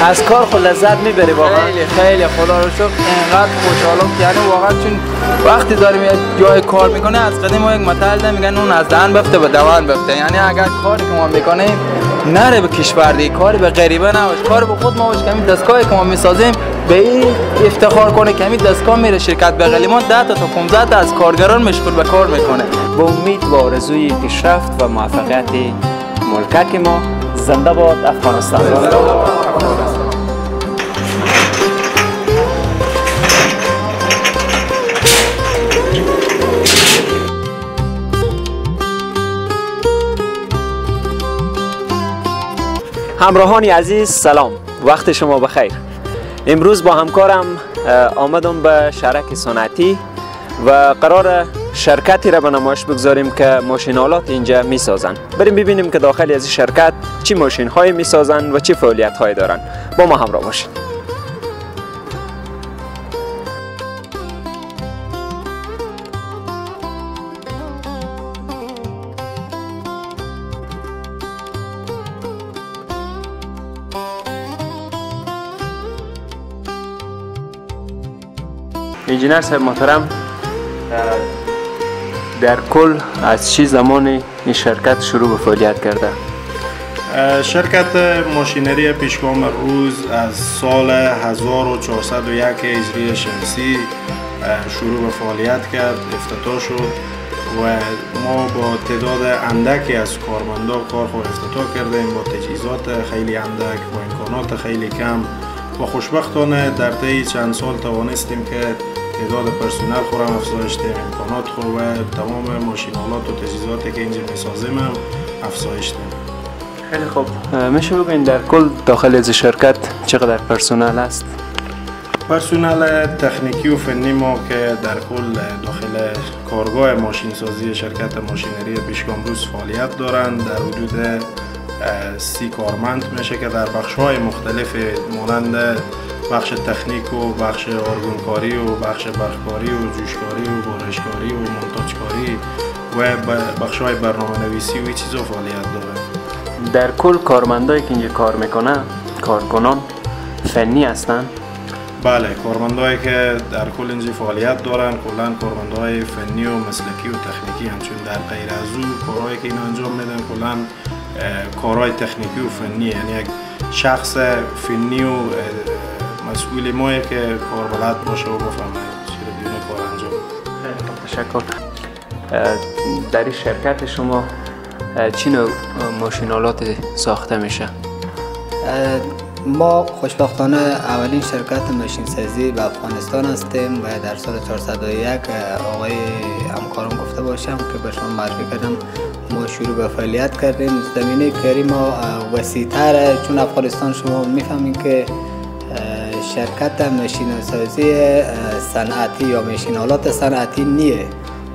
از کار خود لذت میبری واقعا؟ خیلی خیلی، خدا رو شکر انقدر خوشحالم که یعنی واقعا، چون وقتی داریم جای کار میکنه، از قدیم ما یک مثل میگن اون از دهن بفته به دهان بفته. یعنی اگر کاری که ما میکنیم نره به کشور دیگه، کاری به غریبه نباشه، کار به خود ما باشه، کمی دستگاهی که ما میسازیم به این افتخار کنه، کمی دستگاه میره شرکت بغلی ما 10 تا 15 تا از کارگران مشغول به کار میکنه. با امید و آرزوی پیشرفت و موفقیت ملکک ما، زنده باد افغانستان. همراهان عزیز سلام، وقت شما بخیر. امروز با همکارم آمدم به شهرک صنعتی و قرار شرکتی را به نمایش بگذاریم که ماشین‌آلات اینجا میسازن. بریم ببینیم که داخل از این شرکت چی ماشین های میسازن و چی فعالیت های دارن. با ما همراه باشید. انجینر صاحب محترم، در کل از چه زمانی این شرکت شروع به فعالیت کرده؟ شرکت ماشینری پیشگام روز از سال 1401 هجری شمسی شروع به فعالیت کرد، افتتاح شد و ما با تعداد اندکی از کارمندا کار خود افتتاح کردیم، با تجهیزات خیلی اندک و امکانات خیلی کم و خوشبختانه در طی چند سال توانستیم که تعداد پرسنل خود هم افزایش دهیم، امکانات خود و تمام ماشین‌آلات و تجهیزاتی که اینجا می‌سازیم هم افزایش دهیم. خیلی خوب، میشه بگوین در کل داخل از شرکت چقدر پرسنل است؟ پرسنل تکنیکی و فنی ما که در کل داخل کارگاه ماشینسازی شرکت ماشینری پیشگام روز فعالیت دارند در حدود 30 کارمند میشه که در بخش‌های مختلف مانند بخش تکنیک و بخش آرگونکاری و بخش برقکاری و جوشکاری و بارشکاری و مونتاژکاری و بخش‌های برنامه‌نویسی و این چیزا فعالیت دارند. در کل کارمندایی که اینجا کار میکنن کارکنان فنی هستند؟ بله، کارمندایی که در کل اینجا فعالیت دارن کلا کارمندای فنی و مسلکی و تکنیکی هم، چون در غیر از او کارهایی که اینا انجام میدن کلا کارهای تکنیکی و فنی، یعنی یک شخص فنی و مسئول مایه که کار بلد باشه و بفهمه چه کار انجام. خیلی خوب، تشکر. در این شرکت شما چی نوع ماشین‌آلات ساخته میشه؟ ما خوشبختانه اولین شرکت ماشین سازی به افغانستان هستیم و در سال 401 آقای همکارم گفته باشم که به شما معرفی کردم، ما شروع به فعالیت کردیم. زمینه کاری ما وسیع‌تر، چون افغانستان شما میفهمید که شرکت ماشین سازی صنعتی یا ماشین آلات صنعتی نیه.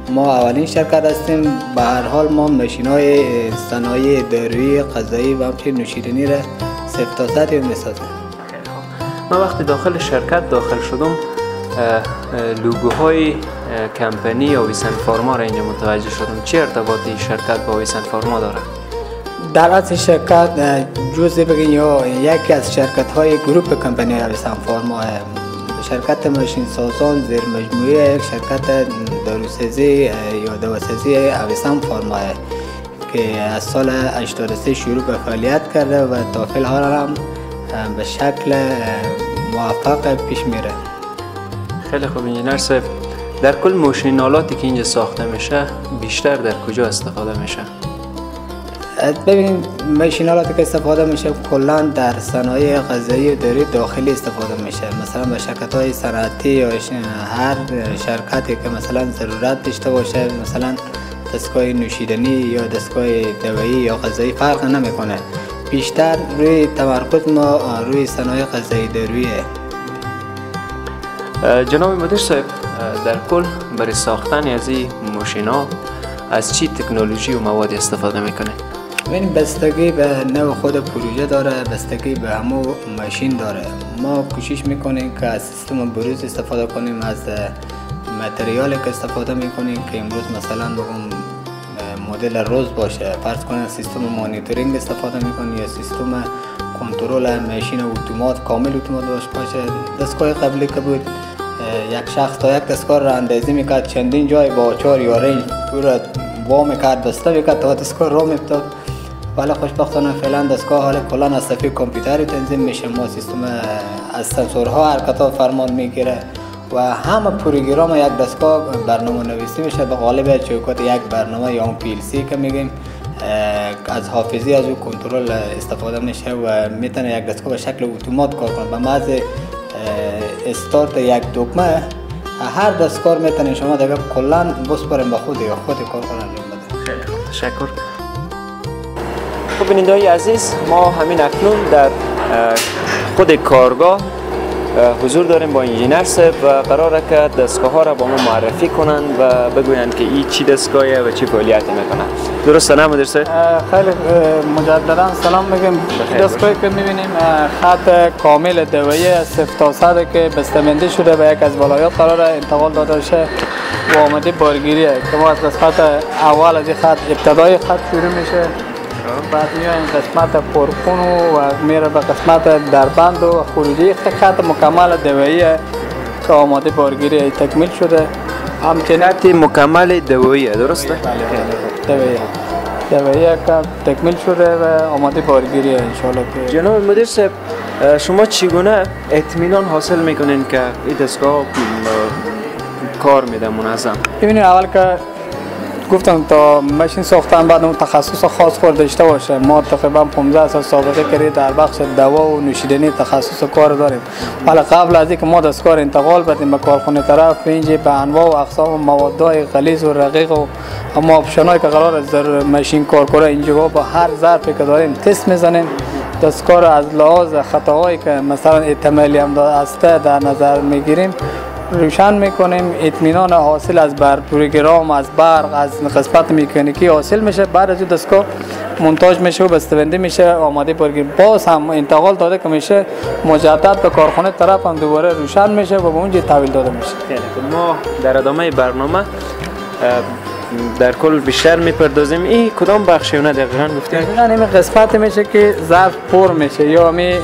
ما اولین شرکت هستیم. به هر حال ما ماشین های صنایع دارویی، غذایی و همچنین نوشیدنی را 0 تا 100 میسازیم. من وقتی داخل شرکت داخل شدم لوگوهای کمپانی یا ویسن فارما را اینجا متوجه شدم. چه ارتباطی شرکت با ویسن فارما داره؟ در اصل شرکت جزء بگین یا یکی از شرکت های گروپ کمپانی ویسن فارما، شرکت ماشین سازان زیر مجموعه یک شرکت داروسازی یا دواسازی ویسن فارما که از سال 83 شروع به فعالیت کرده و تا فعل حال هم به شکل موفق پیش میره. خیلی خوب انجینر صاحب، در کل ماشین‌آلاتی که اینجا ساخته میشه بیشتر در کجا استفاده میشه؟ ببینید ماشین‌آلاتی که استفاده میشه کلا در صنایع غذایی و دارویی داخلی استفاده میشه. مثلا به شرکت‌های صنعتی یا هر شرکتی که مثلا ضرورت داشته باشه، مثلا دستگاه نوشیدنی یا دستگاه دوایی یا غذایی فرق نمیکنه. بیشتر روی تمرکز ما روی صنایع غذایی دارویی. جناب مدیر صاحب، در کل برای ساختن از این ماشینا از چی تکنولوژی و مواد استفاده میکنه؟ ببین بستگی به نوع خود پروژه داره، بستگی به همو ماشین داره. ما کوشش میکنیم که از سیستم بروز استفاده کنیم، از متریالی که استفاده میکنیم که امروز مثلا بگم مدل روز باشه، فرض کنیم سیستم مانیتورینگ استفاده میکنیم یا سیستم کنترل ماشین اتومات کامل اتومات باشه. دستگاه قبلی که بود یک شخص تا یک دستگاه را اندازه میکرد، چندین جای با چار یا رنج او را وا میکرد، بسته میکرد تا دستگاه را میفتاد. ولی خوشبختانه فعلا دستگاه حال کلا از صفحه کامپیوتری تنظیم میشه. ما سیستم از سنسورها حرکت فرمان میگیره و همه پروگرام یک دستگاه برنامه نویسی میشه به قالب چوکات یک برنامه یا اون PLC که میگیم، از حافظه از او کنترل استفاده میشه و میتونه یک دستگاه به شکل اتومات کار کنه. به محض استارت یک دکمه هر دستگاه میتونه شما دیگه کلا بسپاریم به خود یا خود کار کنه انجام بده. خیلی خوب، تشکر. خب بیننده‌های عزیز، ما همین اکنون در خود کارگاه حضور داریم با انجینر صاحب و قراره که دستگاه ها را با ما معرفی کنند و بگویند که این چی دستگاهه و چی فعالیتی میکنه. درسته نه مدیر صاحب؟ خیلی مجددا سلام میگم. دستگاهی که میبینیم خط کامل دوایی 0 تا 100 که بسته‌بندی شده به یک از ولایات قرار انتقال داده شه و آماده بارگیریه که ما از قسمت اول از خط ابتدای خط شروع میشه، بعد میایم قسمت پرخون و میره به قسمت دربند و خروجی. خط مکمل دوایی که آماده بارگیری تکمیل شده. همچنین خط مکمل دوایی درسته؟ بله، دوایی که تکمیل شده و آماده بارگیری انشالله. که جناب مدیر صاحب، شما چگونه اطمینان حاصل میکنین که این دستگاه کار میده منظم؟ ببینید، اول که گفتم تا ماشین ساختن بعد اون تخصص خاص خود داشته باشه. ما تقریبا 15 سال سابقه کاری در بخش دوا و نوشیدنی تخصص کار داریم. ولی قبل از اینکه ما دستگاه انتقال بدیم به کارخانه طرف، اینجا به انواع و اقسام موادهای غلیظ و رقیق و اما option ایی که قرار است در ماشین کار کنه، اینجا با هر ظرفی که داریم تست میزنیم. دستگاه از لحاظ خطاهایی که مثلا احتمالی هم است در نظر میگیریم، روشن میکنیم. اطمینان حاصل از بر پروگرام، از برق، از قسمت مکانیکی حاصل میشه. بعد از اون دستگاه مونتاژ میشه و بسته‌بندی میشه، آماده بارگیری. باز هم انتقال داده که میشه مجدد به کارخانه طرف هم دوباره روشن میشه و به اونجا تحویل داده میشه. ما در ادامه برنامه در کل بیشتر میپردازیم. این کدام بخشی اونه دقیقاً گفتین؟ دقیقاً این قسمت میشه که ظرف پر میشه یا می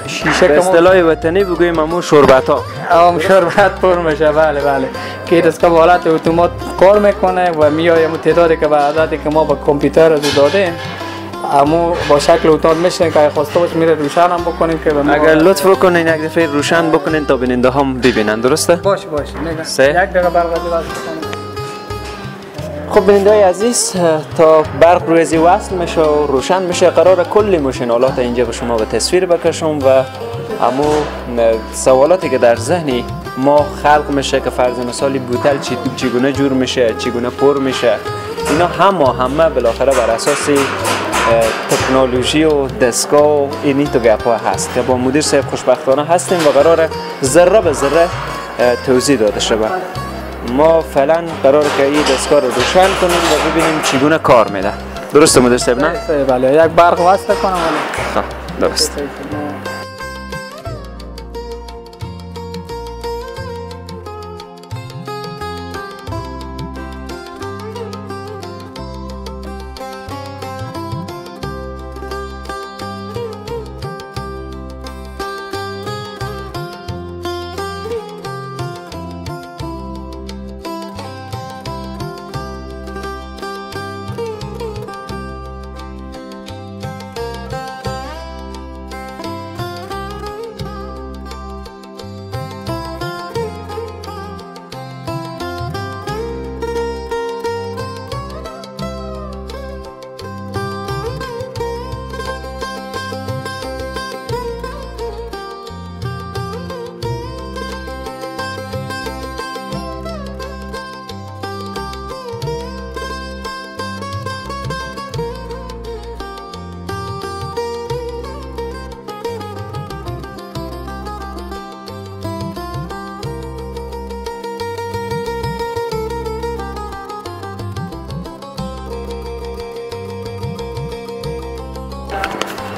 شیشه، به اصطلاح وطنی بگوییم امو شربت ها، شربت پر میشه. بله بله، که دستگاه به حالت اتومات کار میکنه و میای امو تعدادی که به عددی که ما با کامپیوتر از دادیم امو با شکل اتومات میشه که خواسته باشه میره روشن هم بکنیم که اگر لطف بکنین یک دفعه روشن بکنین تا بیننده هم ببینن. درسته؟ باشه باشه، یک دقیقه برق وصل کنیم. خب بیننده‌های عزیز، تا برق روی ازی وصل میشه و روشن میشه، قرار کل ماشین‌آلات اینجا به شما به تصویر بکشم و امو سوالاتی که در ذهنی ما خلق میشه که فرض مثالی بوتل چگونه جور میشه، چگونه پر میشه، اینا همه بالاخره بر اساس تکنولوژی و دستگاه و اینی تو گپ‌ها هست که با مدیر صاحب خوشبختانه هستیم و قرار ذره به ذره توضیح داده شود. ما فعلا قرار که این دستگاه رو روشن کنیم و ببینیم چگونه کار میده. درسته مدیر صاحب نه؟ بله، یک برق وصل کنم. خب درست.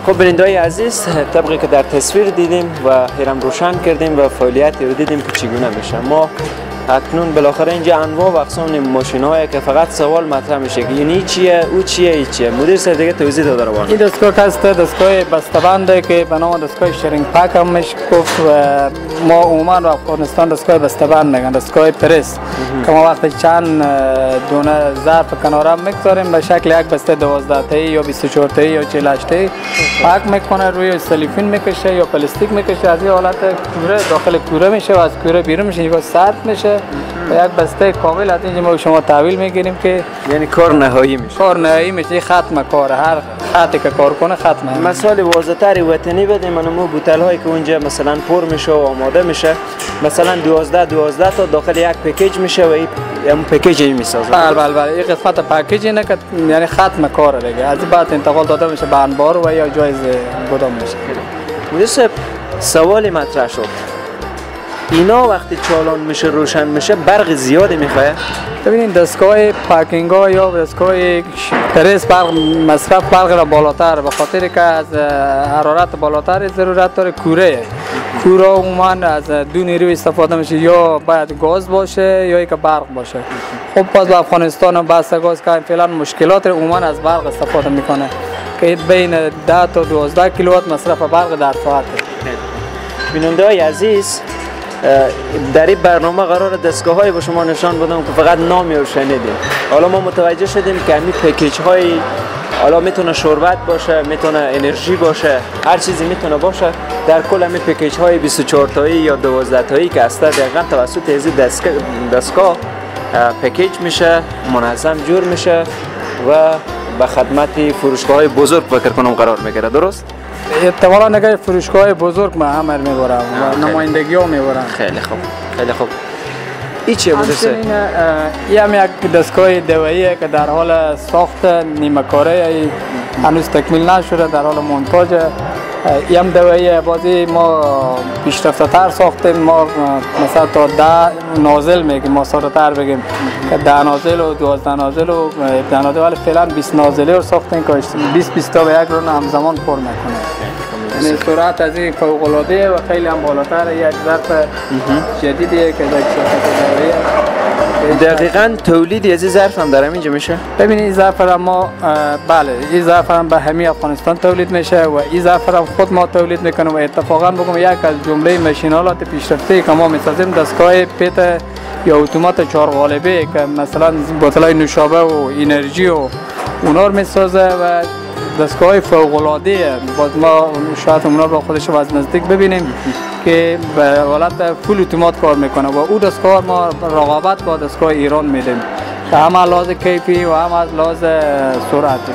خب بیننده‌های عزیز، طبقی که در تصویر دیدیم و هرم روشن کردیم و فعالیت رو دیدیم که چگونه میشه، ما اکنون بالاخره اینجا انواع و اقسام ماشین هایی که فقط سوال مطرح میشه که یعنی چیه، او چیه، ای چیه. مدیر صاحب دیگه توضیح داده روان. این دستگاه هست دستگاه بسته‌بنده که به نام دستگاه shrink pack هم میشه گفت و ما عموما در افغانستان دستگاه بسته‌بند میگن، دستگاه پرس که ما وقتی چند دونه ظرف کنار هم میگذاریم به شکل یک بسته 12 تایی یا 24 تایی یا 48 تایی پک میکنه، روی سلیفین میکشه یا پلاستیک میکشه، از این حالت کوره داخل کوره میشه و از کوره بیرون میشه، یک سرد میشه و یک بسته کامل از اینجا ما شما تحویل میگیریم که یعنی کار نهایی میشه. کار نهایی میشه، ختم کار، هر خطی که کار کنه ختمه. مثال واضح‌تر وطنی بدیم، منمو بوتل هایی که اونجا مثلا پر میشه و آماده میشه، مثلا 12 تا داخل یک پکیج میشه و این پکیج میسازه. بله بله بله، این قسمت پکیج اینه که یعنی ختم کار دیگه، از بعد انتقال داده میشه به انبار و یا جایز گدام میشه. مدیر صاحب سوالی مطرح شد، اینا وقتی چالان میشه روشن میشه برق زیادی میخواه؟ ببینید دستگاه packing ها یا دستگاه پرس برق مصرف برق را بالاتر، به خاطر که از حرارت بالاتر ضرورت داره. کوره عموما از دو نیروی استفاده میشه، یا باید گاز باشه یا اینکه برق باشه. خب باز به افغانستان هم بحث گاز که فعلا مشکلات عموما از برق استفاده میکنه که بین 10 تا 12 کیلووات مصرف برق در ساعت. بیننده های عزیز، در این برنامه قرار دستگاه های به شما نشان بدم که فقط نامی رو شنیدیم. حالا ما متوجه شدیم که همین پکیج های حالا میتونه شربت باشه، میتونه انرژی باشه، هر چیزی میتونه باشه. در کل همین پکیج های 24 تایی یا 12 تایی که هست دقیقا توسط از دستگاه پکیج میشه، منظم جور میشه و به خدمت فروشگاه های بزرگ فکر کنم قرار میگیره. درست؟ احتمالا نگاه فروشگاه بزرگ ما همه میبرم و نمایندگی ها میبرم. خیلی خوب، خیلی خوب. این چیه بوده؟ این هم یک دستگاه دواییه که در حال ساخت نیمه کاره، هنوز تکمیل نشده، در حال مونتاژ. این هم دواییه، بازی ما پیشرفته تر ساختیم. ما مثلا تا 10 نازل میگیم، ما ساده تر بگیم که 10 نازل و 12 نازل و 17 نازل، ولی فعلا 20 نازله رو ساختیم که 20 تا به یک رو همزمان پر میکنه. یعنی سرعت از این فوق العاده و خیلی هم بالاتر. یک ظرف جدیدیه که یک شرکت دواییه. دقیقاً تولید از این ظرف هم در همینجا میشه؟ ببینید این ظرف را ما بله، این ظرف هم به همه افغانستان تولید میشه و این ظرف را خود ما تولید میکنیم و اتفاقا بگم یک از جمله ماشین‌آلات پیشرفته که ما میسازیم دستگاه پیت یا اتومات 4 قالبه که مثلا بوتلای نوشابه و انرژی و اونا رو میسازه و دستگاه فوق العاده. باز ما شاید اونا رو خودش رو از نزدیک ببینیم که به حالت فول اتومات کار میکنه و او دستگاه ما رقابت با دستگاه ایران میدیم، هم از لحاظ کیفی و هم از لحاظ سرعتی.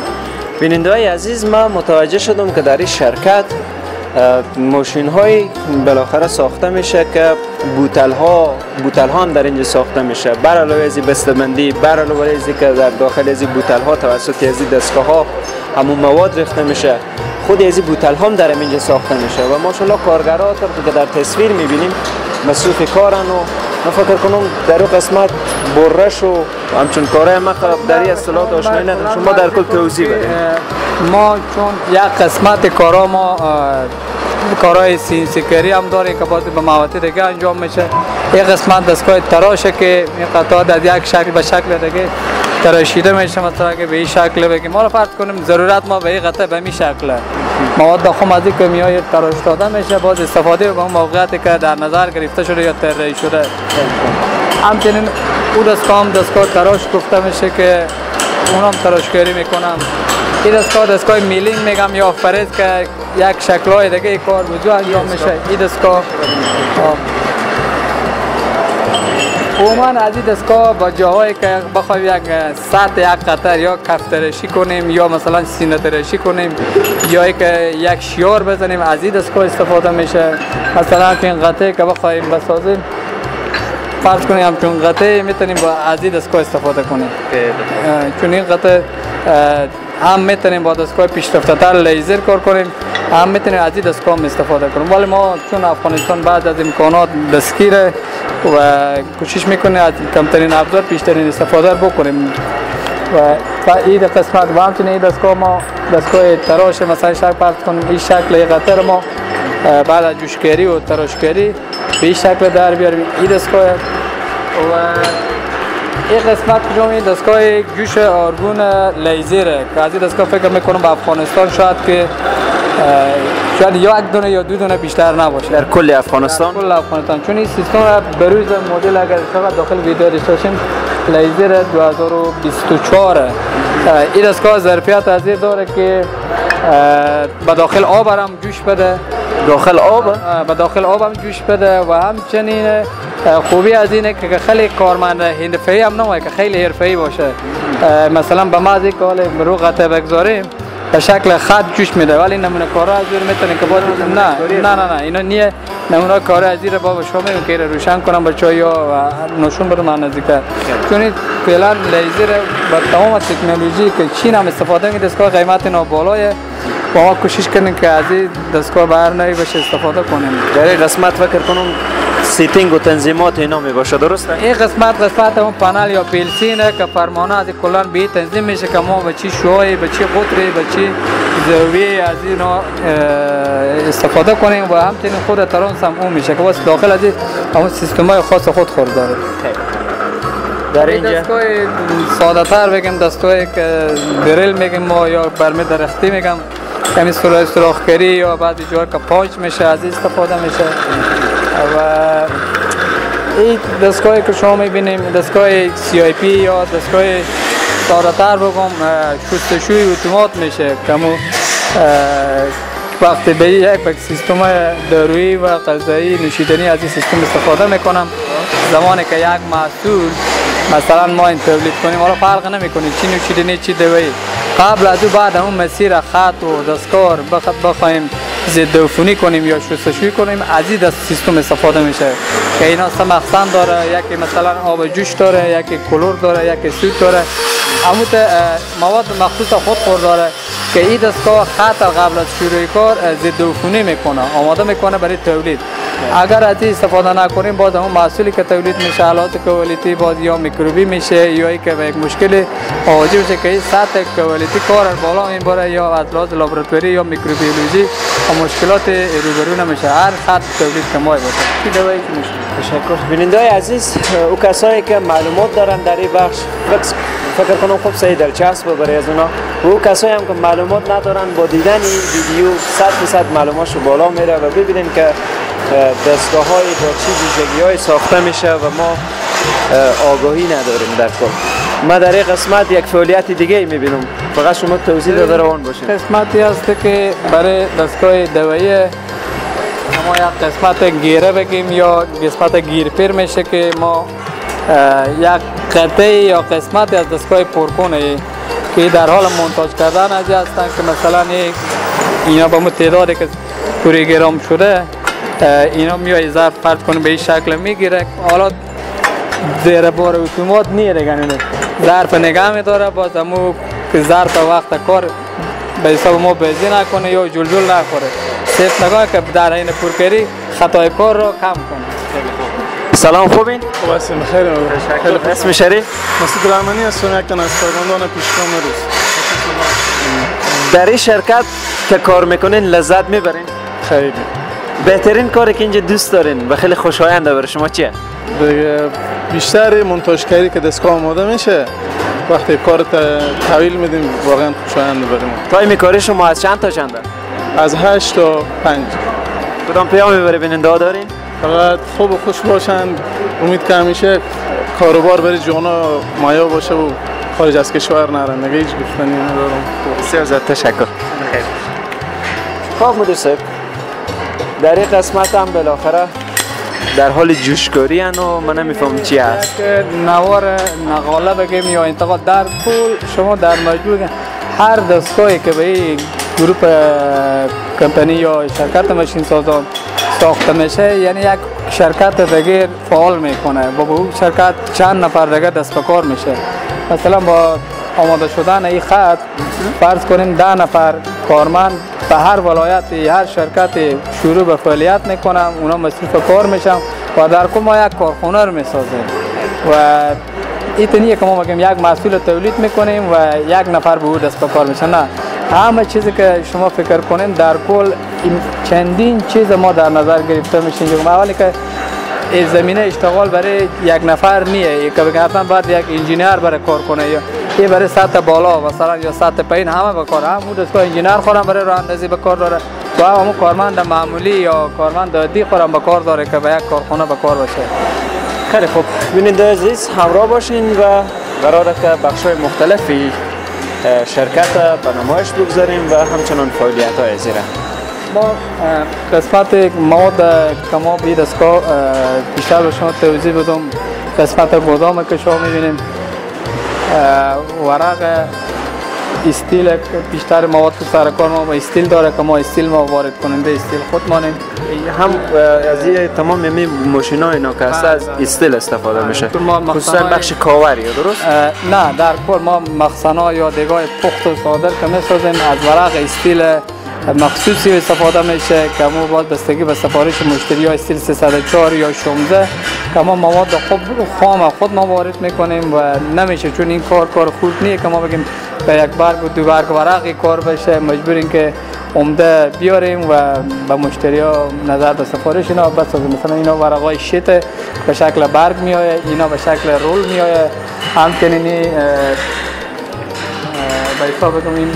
بیننده های عزیز، ما متوجه شدم که در این شرکت ماشین های بالاخره ساخته میشه که بوتل ها هم در اینجا ساخته میشه، بر علاوه از بسته‌بندی، بر علاوه از که در داخل از بوتل ها توسط از دستگاه ها همون مواد ریخته میشه، خود از بوتل هم در اینجا ساخته میشه و ماشاءالله کارگرها که در تصویر میبینیم مصروف کارن و من فکر کنم در اون قسمت برش و همچون کارهای ما در این اصطلاحات آشنایی ندارم. شما در کل توضیح بدید. ما چون یک قسمت کارا ما کارهای CNC کاری هم داریم که باز به مواد دیگه انجام میشه. یک قسمت دستگاه تراشه که این قطعات از یک شکل به شکل دیگه تراشیده میشه، مثلا که به این شکل بگیم ما رو فرض کنیم ضرورت ما به این قطعه به این شکل مواد خام از این کمیای تراش داده میشه، باز استفاده به اون موقعیتی که در نظر گرفته شده یا طراحی شده. همچنین او دستگاه هم دستگاه تراش گفته میشه که اونم تراشکاری میکنم. این دستگاه دستگاه milling میگم یا فرز که یک شکل‌های دیگه کار وجود انجام میشه. این دستگاه عموما از این دستگاه با جاهایی که بخوایم یک سطح یک قطر یا کف تراشی کنیم یا مثلا سینه تراشی کنیم یا یک شیار بزنیم، از این دستگاه استفاده میشه. مثلا این قطعه که بخوایم بسازیم، فرض کنیم همچون قطعه میتونیم با از این دستگاه استفاده کنیم، چون این قطعه هم میتونیم با دستگاه پیشرفته‌تر لیزر کار کنیم، هم میتونیم از این دستگاه هم استفاده کنیم. ولی ما چون افغانستان بعد از امکانات دستگیره و کوشش میکنیم از کمترین ابزار بیشترین استفاده بکنیم و این قسمت و همچنین این دستگاه ما دستگاه تراش مثلا شکل فرض کنیم این شکل قطر ما بعد از جوشکاری و تراشکاری به این شکل در بیاریم. این دستگاه و این قسمت که دستگاه جوش آرگون لیزره که از این دستگاه فکر میکنم به افغانستان شاید که شاید یک دونه یا دو دونه بیشتر نباشه در کل افغانستان. در کل افغانستان، چون این سیستم بروز مدل اگر فقط داخل ویدیو داشته باشیم لیزر 2024 این دستگاه ظرفیت از این داره که به داخل آب هم جوش بده، داخل آب، به داخل آب هم جوش بده. و همچنین خوبی از اینه که خیلی کارمند حرفه‌ای هم نمایه که خیلی حرفه‌ای باشه. مثلا به ما از این که رو قطع بگذاریم به شکل خط جوش میده، ولی نمونه کارا از دور میتونه که باز نه نه نه نه اینا نیه. نمونه کارا از زیر بابا شما میگم که روشن کنم بچه‌ها یا نشون بدم من نزدیکتر، چون فعلا لیزر با تمام تکنولوژی که چین هم استفاده میکنه دستگاه قیمت اینا بالایه و ما کوشش کنیم که از این دستگاه بر نوی بشه استفاده کنیم. در این قسمت فکر کنم setting و تنظیمات اینا می باشه، درسته؟ این قسمت اون پنل یا PLC نه که فرمانه از کلا به تنظیم میشه که ما به چی شعاعی، به چی قطری، به چی زاویه از اینا استفاده کنیم و همچنین خود ترانس هم اون میشه که واسه داخل از اون سیستم های خاص خود خورد داره. در اینجا دستگاه ساده تر بگم، دستگاهی که دریل میگیم ما یا برمه درختی میگم، کمی سوراخ‌کاری یا بعضی جاها که پاچ میشه از این استفاده میشه. و این دستگاهی که شما میبینیم دستگاه CIP یا دستگاه ساده‌تر بگم شستشوی اتومات میشه که وقتی به یک سیستم دارویی و غذایی نوشیدنی از این سیستم استفاده میکنم. زمانی که یک محصول مثلا ما این تولید کنیم، حالا فرق نمیکنه چی نوشیدنی چی دوایی، قبل از او بعد اون مسیر خط و دستکار بخوایم ضد عفونی کنیم یا شستشویی کنیم، از این دست سیستم استفاده میشه که اینا سه مخزن داره، یکی مثلا آب جوش داره، یکی کلور داره، یکی سود داره، همون مواد مخصوص خود خور داره که این دستگاه خط قبل از شروع کار ضد عفونی میکنه، آماده میکنه برای تولید. اگر از این استفاده نکنیم باز همون محصولی که تولید میشه حالات کوالیتی باز یا میکروبی میشه یا ای که به یک مشکل مواجه میشه که این سطح کوالیتی کار بالا میبره یا از لحاظ لابراتوری یا میکروبیولوژی و مشکلات روبرو نمیشه هر خط تولید که ما باشه. چی دوایی که میشه. تشکر. بیننده‌های عزیز، او کسایی که معلومات دارن در این بخش فکر کنم خوب صحیح دلچسب برای از اونا، و او کسایی هم که معلومات ندارن با دیدن این ویدیو 100% معلوماتش بالا میره و ببینیم که دستگاه های با چه ویژگی های ساخته میشه و ما آگاهی نداریم در کل. ما در این قسمت یک فعالیت دیگه میبینم، فقط شما توضیح داده روان باشید. قسمتی هست که برای دستگاه دوایی ما یک قسمت گیره بگیم یا قسمت گیرپیر میشه که ما یک قطعه یا قسمتی از دستگاه پرکنه که در حال مونتاژ کردن از هستن که مثلا اینا با تعدادی که پوری گرام شده اینا میای ظرف فرض کنیم به این شکل میگیره، حالا زیر بار اتومات نیه دیگه، ظرف نگه میداره، باز همو که ظرف وقت کار به حساب ما بزی نکنه یا جلجل نخوره، صرف نگاه که در حین پرکاری خطای کار رو کم کنه. سلام، خوبین؟ خوب هستیم، خیلی خیلی. اسم شریف؟ مسعود رحمانی هستم، یک تن از کارمندان پیشگام روز. در این شرکت که کار میکنین لذت میبرین؟ خیلی. بهترین کاری که اینجا دوست دارین و خیلی خوشاینده برای شما چیه؟ بیشتر مونتاژکاری که دستگاه آماده میشه وقتی کار تحویل میدیم واقعا خوشاینده برای ما. time کاری شما از چند تا چنده؟ از 8 تا 5. کدام پیامی برای بیننده ها دارین؟ فقط خوب و خوش باشن، امید که همیشه کاروبار برای جوانا مایا باشه و خارج از کشور نرن، دیگه هیچ گفتنی ندارم. بسیار زیاد تشکر. خب مدیر صاحب، در این قسمت هم بالاخره در حال جوشکاری هن و من نمیفهم چی هست. نوار نقاله بگیم یا انتقاد در کل شما در مجموع هر دستگاهی که به این گروپ کمپانی یا شرکت ماشین سازان ساخته میشه، یعنی یک شرکت دیگه فعال میکنه، با اون شرکت چند نفر دیگه دست به کار میشه. مثلا با آماده شدن این خط فرض کنیم 10 نفر کارمند به هر ولایتی هر شرکتی شروع به فعالیت میکنن، اونا مصروف کار میشن و در کل ما یک کارخانه رو میسازیم و این که ما میگیم یک محصول تولید میکنیم و یک نفر به او دست به کار میشه، نه، همه چیزی که شما فکر کنین در کل چندین چیز ما در نظر گرفته میشه. اولی که زمینه اشتغال برای یک نفر نیه که بگن حتما باید یک انجینیر برای کار کنه یا این برای سطح بالا مثلا یا سطح پایین همه به کار، هم اون دستگاه انجینیر خورم برای راه اندازی به کار داره و هم کارمند معمولی یا کارمند عادی خورم به کار داره که به یک کارخانه به کار باشه. خیلی خوب، بیننده عزیز همراه باشین و قراره که بخش‌های مختلفی شرکت به نمایش بگذاریم و همچنان فعالیت‌های زیره. ما قسمت مواد که ما به دستگاه بیشتر به شما توضیح بدم، قسمت گودام که شما می‌بینیم ورق استیل، بیشتر مواد که سر کار ما با استیل داره که ما استیل ما وارد کننده استیل خود مانیم. هم از تمام می ماشین‌ها اینا که هست از استیل استفاده میشه، خصوصا بخش کاوری درست؟ نه، در کل ما مخزن‌ها یا دیگاه پخت و صادر که میسازیم از ورق استیل مخصوصی استفاده میشه که ما باید بستگی به سفارش مشتری یا استیل 304 یا 16 که ما مواد خوب خام خود ما وارد میکنیم و نمیشه، چون این کار کار خوب نیست که ما بگیم به یک برگ و دو برگ ورقی کار بشه، مجبوریم که عمده بیاریم و به مشتری ها نظر به سفارش اینا بسازیم. مثلا اینا ورقای sheet به شکل برگ میآید، اینا به شکل رول میآید، همچنین به حساب بگم این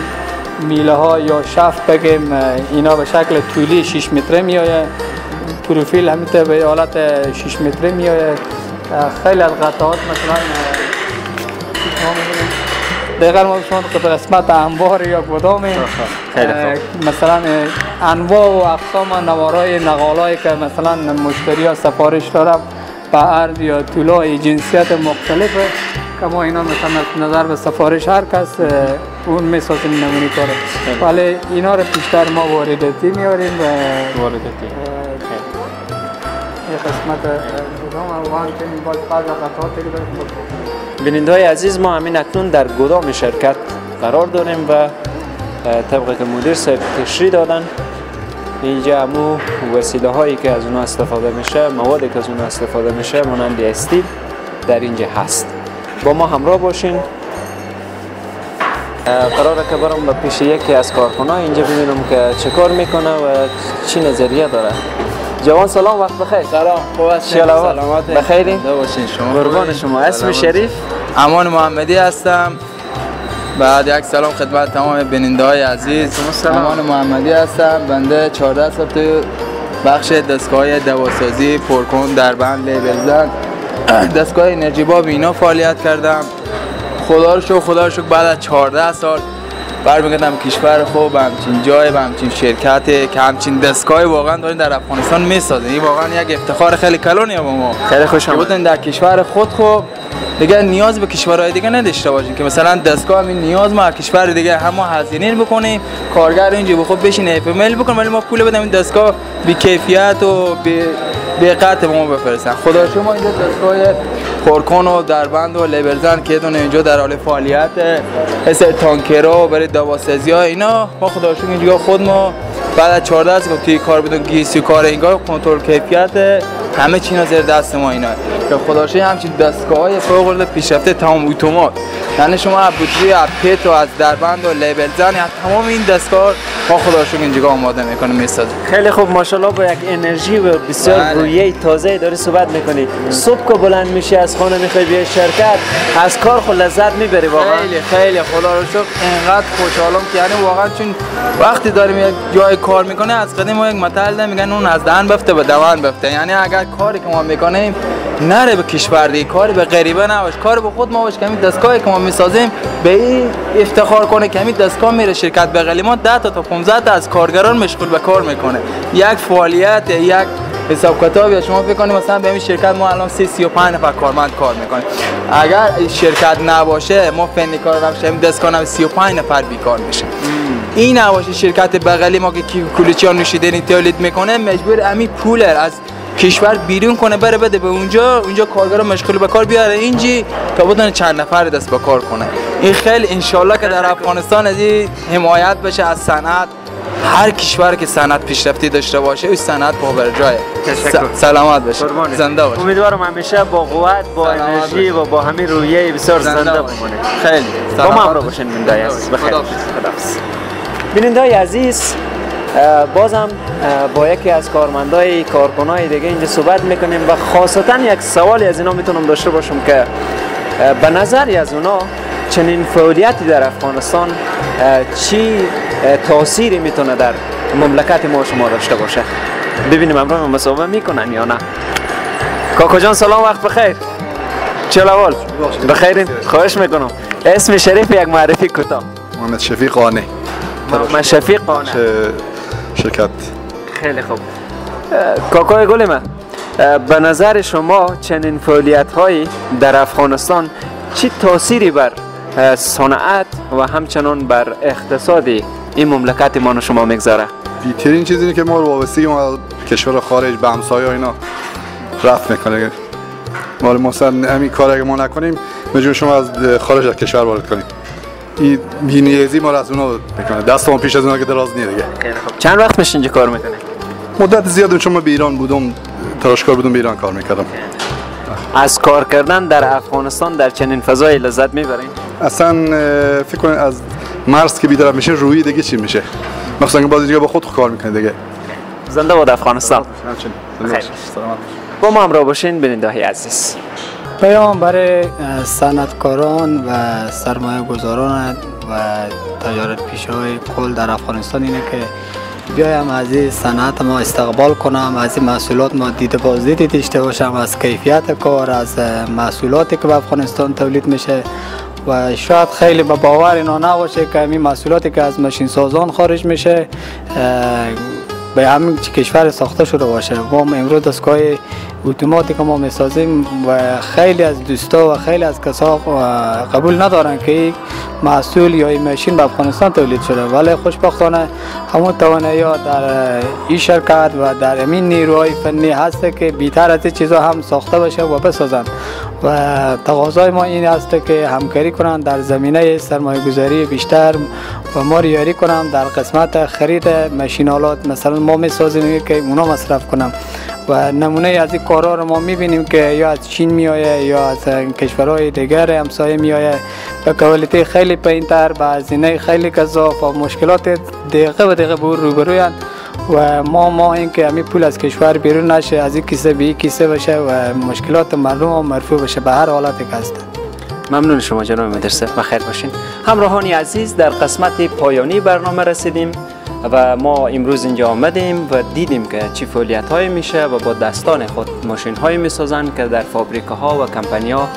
میله ها یا شفت بگیم اینا به شکل طولی 6 متره میآید، پروفیل همینطور به حالت 6 متره میآید. خیلی از قطعات مثلا دقیقا ما شما قسمت انبار یا گدام مثلا انواع و اقسام نوارای نقالایی که مثلا مشتری ها سفارش داره به عرض یا طولای جنسیت مختلفه که ما اینا مثلا نظر به سفارش هر کس اون میسازیم نمونی کاره، ولی اینا رو بیشتر ما وارداتی میاریم و وارداتی یه قسمت گدام و همچنین باز بعض قطعات دیگه داریم. بیننده‌های عزیز، ما همین اکنون در گدام شرکت قرار داریم و طبق که مدیر صاحب تشریح دادن اینجا همو وسیله هایی که از اونها استفاده میشه، موادی که از اونها استفاده میشه مانند استیل در اینجا هست. با ما همراه باشین. قراره که برم به پیش یکی از کارکنان اینجا ببینم که چه کار میکنه و چی نظریه داره. جوان سلام، وقت بخیر. سلام، خوب هستین؟ سلامت بخیرین؟ باشین شما. قربان شما. اسم شریف؟ امان محمدی هستم. بعد یک سلام خدمت تمام بیننده های عزیز. امان محمدی هستم. بنده 14 سال تو بخش دستگاه دواسازی، پرکن، دربند، لیبل زن، دستگاه انرژی باب اینا فعالیت کردم. خدا رو شکر، خدا رو شکر بعد از 14 سال برمیگردم کشور خوب، همچین جای، همچین شرکت که همچین دستگاهی واقعا داریم در افغانستان میسازیم. این واقعا یک افتخار خیلی کلونیه با ما. خیلی خوش آمد. در کشور خود خوب دیگه نیاز به کشورهای دیگه نداشته باشیم که مثلا دستگاه همین نیاز ما کشور دیگه هم ما هزینه بکنیم، کارگر اینجا به خود بشینه اف ام بکنه، ولی ما پول بدیم این دستگاه بی کیفیت و بی قطع به ما بفرستن. خدا شما اینجا دستگاه پرکن و دربند و لیبل زن که دونه اینجا در حال فعالیت، مثل تانکرها برای دواسازی ها اینا، ما خدا شکر اینجا خود ما بعد از 14 سال توی کار بدون گیسی کار اینگاه کنترل کیفیت همه چینا زیر دست ما اینا که خدا شکر همچین دستگاه‌های فوق العاده پیشرفته تمام اتومات، یعنی شما از بطری از پت و از دربند و لیبل زن تمام این دستگاه ما خدا شکر اینجا آماده میکنیم میسازیم. خیلی خوب، ماشاءالله با یک انرژی و بسیار رویه تازه داری صحبت میکنی. صبح که بلند میشی از خانه میخوای بیای شرکت، از کار خود لذت میبری واقعا. خیلی خیلی خدا رو شکر انقدر خوشحالم که یعنی واقعا چون وقتی داریم یک جای کار میکنه از قدیم ما یک مثل میگن اون از دهن بفته به دهن بفته، یعنی اگر کاری که ما میکنیم نره به کشور دیگه، کاری به غریبه نباشه، کار به خود ما باشه که همین دستگاهی که ما میسازیم به این افتخار کنه که همین دستگاه میره شرکت بغلی ما 10 تا 15 تا از کارگران مشغول به کار میکنه. یک فعالیت، یک حساب کتاب. یا شما فکر کنید مثلا به این شرکت ما الان 35 نفر کارمند کار میکنه، اگر شرکت نباشه ما فنی کار نباشه دستگاه نباشه 35 نفر بیکار میشه. این نباشه شرکت بغلی ما که کلوچه نوشیدنی تولید میکنه مجبور همین پول از کشور بیرون کنه بره بده به اونجا، اونجا کارگرا مشغول به کار بیاره اینجی تا بتونه چند نفر دست به کار کنه. این خیلی انشالله که در افغانستان از این حمایت بشه از صنعت، هر کشور که صنعت پیشرفتی داشته باشه اون صنعت پابرجایه. سلامت باشه، زنده باشه. امیدوارم همیشه با قوت، با انرژی و با همین رویه بسیار زنده بمونه. خیلی با ما همراه باشین بیننده‌های عزیز. بخیر، خداحافظ. بیننده‌های عزیز، بازم با یکی از کارمندای کارکنای دیگه اینجا صحبت میکنیم و خاصتا یک سوالی از اینا میتونم داشته باشم که به نظری از اونا چنین فعالیتی در افغانستان چی تاثیری میتونه در مملکت ما شما داشته باشه. ببینیم امروز مصاحبه میکنن یا نه. کاکا جان سلام، وقت بخیر. چه احوال؟ بخیرین؟ خواهش میکنم. اسم شریف یک معرفی کوتاه. محمد شفیق قانع. محمد شفیق قانع. شرکت. خیلی خوب. کاکای گل من، به نظر شما چنین فعالیت هایی در افغانستان چی تاثیری بر صنعت و همچنان بر اقتصاد این مملکت ما شما میگذاره؟ بی‌ترین چیزی اینه که ما وابستگی ما کشور خارج به همسایه اینا رفع میکنه. ما مثلا همین کار اگه ما نکنیم مجبور شما از خارج از کشور وارد کنیم. این بی‌نیازی ما رو از اونا میکنه. دست ما پیش از اونا که دراز نیست دیگه. خیلی خوب. چند وقت میشه اینجا کار میکنه؟ مدت زیاد، چون ما به ایران بودم، تراشکار بودم، به ایران کار میکردم. از کار کردن در افغانستان در چنین فضای لذت میبرین؟ اصلا فکر کنید از مرز که بیطرف میشه روی دیگه چی میشه؟ مثلا باز دیگه با خود کار میکنه دیگه. زنده باد افغانستان. با ما همراه باشین بیننده‌های عزیز. پیام برای صنعتکاران و سرمایه گذاران و تجارت پیشهای کل در افغانستان اینه که بیایم از این صنعت ما استقبال کنم، از این محصولات ما دیده بازدید داشته باشم، از کیفیت کار، از محصولاتی که به افغانستان تولید میشه و شاید خیلی به باور اینا نباشه که این محصولاتی که از ماشین سازان خارج میشه به همین کشور ساخته شده باشه. ما امروز دستگاه اتوماتیک ما میسازیم و خیلی از دوستا و خیلی از کسا قبول ندارن که محصول یا این ماشین به افغانستان تولید شده، ولی خوشبختانه همون توانایی ها در این شرکت و در همین نیروهای فنی هست که بیتر از این چیزا هم ساخته باشه و بسازن و تقاضای ما این است که همکاری کنن در زمینه سرمایه گذاری بیشتر و ما یاری کنن در قسمت خرید ماشین‌آلات. مثلا ما میسازیم که اونا مصرف کنن و نمونه از این کارا رو ما میبینیم که یا از چین میآید یا از کشورهای دیگر همسایه میآید به کوالیتی خیلی پایین‌تر، به هزینه خیلی گزاف و مشکلات دقیقه به دقیقه به روبرویند و ما این که همین پول از کشور بیرون نشه، از این کیسه به این کیسه بشه و مشکلات مردم مرفوع بشه به هر حالتی که هست. ممنون شما جناب مدرسه، بخیر باشین. همراهان عزیز، در قسمت پایانی برنامه رسیدیم و ما امروز اینجا آمدیم و دیدیم که چی فعالیت های میشه و با دستان خود ماشین های میسازن که در فابریکه ها و کمپانی ها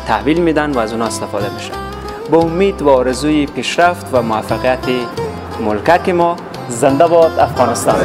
تحویل میدن و از اونها استفاده میشه. با امید و آرزوی پیشرفت و موفقیت ملکک ما، زنده باد افغانستان.